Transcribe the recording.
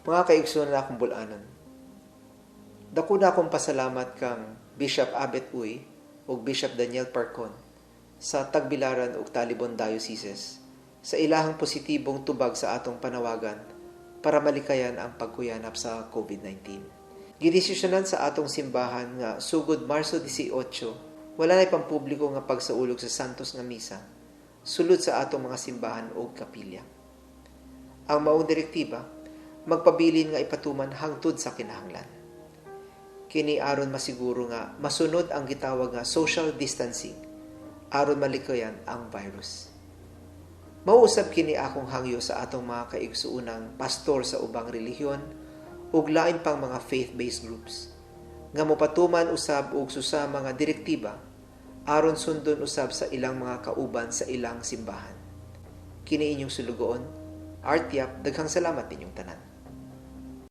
Mga kaigsoon na akong bul-anon, dako na akong pasalamat kang Bishop Abet Uy ug Bishop Daniel Parcon sa Tagbilaran ug Talibon Dioceses sa ilahang positibong tubag sa atong panawagan para malikayan ang pagkuyanap sa COVID-19. Gidesisyonan sa atong simbahan nga sugod Marso 18, wala na'y pampubliko nga pagsaulog sa Santos nga Misa sulod sa atong mga simbahan ug kapilya. Ang maong direktiba magpabilin nga ipatuman hangtod sa kinahanglan. Kini aron masiguro nga masunod ang gitawag nga social distancing aron malikayan ang virus. Mao usab kini akong hangyo sa atong mga kaigsuonang pastor sa ubang relihiyon ug lain pang mga faith-based groups nga mopatuman usab og susama nga direktiba aron sundon usab sa ilang mga kauban sa ilang simbahan. Kini inyong sulugoon, Art Yap, daghang salamat ninyong tanan.